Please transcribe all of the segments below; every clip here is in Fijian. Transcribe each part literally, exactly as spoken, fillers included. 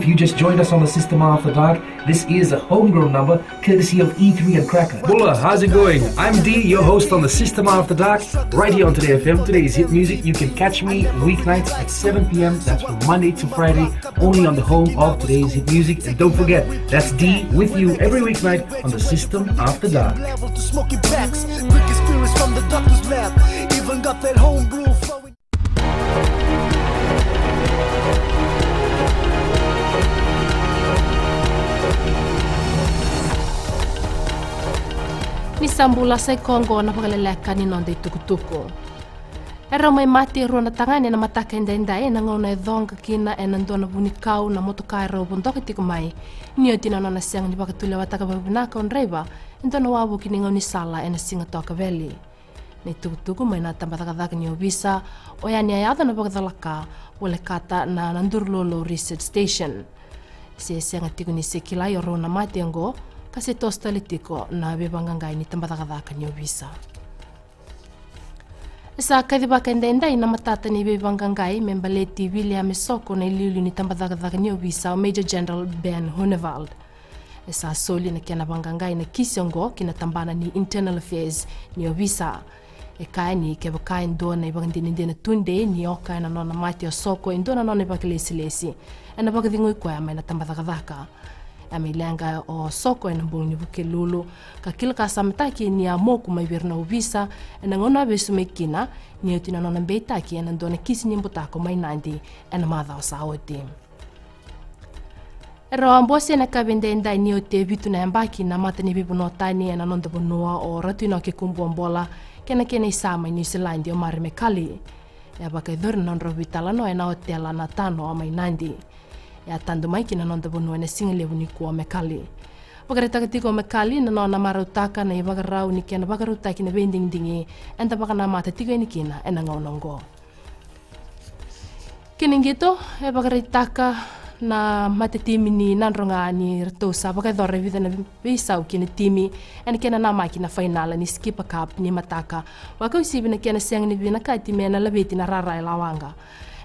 You just joined us on the System After Dark. This is a homegrown number courtesy of E three and Cracker. Bula, how's it going? I'm D, your host on the System After Dark, right here on Today F M. Today's hit music. You can catch me weeknights at seven p.m. That's from Monday to Friday, only on the home of today's hit music. And don't forget, that's D with you every weeknight on the System After Dark. Level to smoking packs, quick experience from the doctor's lab. Even got that homebrew flowing. Ni sa bula, sa i koya oqo na vakaleleka ni noda itukutuku. E rau mai mate e rua na tagane ena mataka edaidai ena gauna e coqa kina ena dua na vunikau na motoka e rau vodoka tiko mai, ni oti na nona sega ni vakatulewataka vakavinaka o draiva e dua na wavoki ni gaunisala ena siga toka Veli. Na itukutuku mai na tabacakacaka ni ovisa oya ni a yaco na vakacalaka volekata na Nadurulolo Research Station. Se sega tiko ni se kilai o rau na mate oqo, ka se toso tale tiko na veivaqaqai ni tabacakacaka ni ovisa. E sa kacivaka edaidai na matata ni veivaqaqai me baleti Viliame Soko na iliuliu ni tabacakacaka ni ovisa, o Major General Ben Hunewald. E sa soli na kena vaqaqai na kisi oqo ki na tabana ni Internal Affairs ni ovisa. E kaya ni kevaka e dua na ivakadinadina tudei ni oka ena nona mate o Soko e dua na nona ivakalesilesi, ena vakacegui koya mai na tabacakacaka. E a mai leqa o Soko ena bogi ni Vukelulu, ka kilakasamataki ni a moku mai vei ira na ovisa ena gauna a vesu mai kina, ni oti na nona beitaki ena dua na kisi ni butako mai Nadi ena macawa sa oti. E rau a bose ena yakavi edaidai ni oti e vitu na yabaki na mata ni veivanua tani ena noda vanua o Ratu Inoke Kubuabola kei na kena isa mai Niusiladi o Murray McCully. E a vakayacori na nodrau veitalanoa ena otela na Tano mai Nadi. E a tadu mai ki na noda vanua ena sigalevu nikua o McCully. Vakaraitaka tiko o McCully na nona marautaka na ivakarau ni kena vakarautaki na veidigidigi eda vakanamata tiko yani kina ena gauna oqo. Kei na qito, e vakaraitaka na matatimi ni Nadroga ni ratou sa vakayacora e vica na veisau ki na timi ena kena namaki na fainala ni Skipper Cup ni mataka, vakauasivi na kena sega ni vinakati me na laveti na rara e Lawaqa.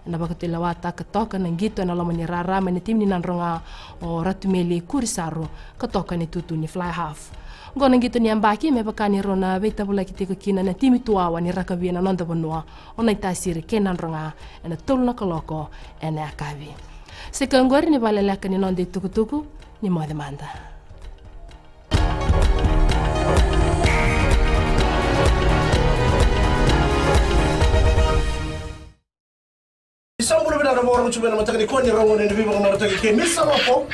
Ena vakatulewataka toka na qito ena loma ni rara mai na timi ni Nadroga o Ratumeli Kurisaru, ka toka ena itutu ni fly half. Oqo na qito ni yabaki me vaka ni rau na veitavulaki tiko kina na timi tuwawa ni rakavi ena noda vanua, o Naitasiri kei Nadroga, ena tolu na kaloko ena yakavi. Sa i koya oqori na vakaleleka ni noda itukutuku, ni moce mada. Ni sa bula vinaka na vakarorogo tu mai ena mataka nikua, ni rogoca na veivakamarataki kei Misa Lopo.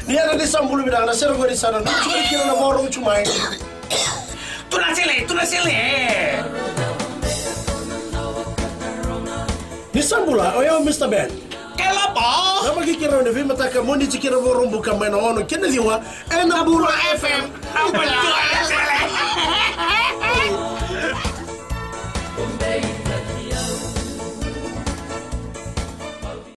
Ni yadra ni sa bula vinaka na sere qori sa na nucu kina na vakarorogo tu mai. Tuna sele, tuna sele. Ni sa bula, o yau Mister Ben. Kei Lopo. Namaki keirau ena veimataka Moniti kei na Vakaraubuka mai na ono ki na ciwa ena Bula F M.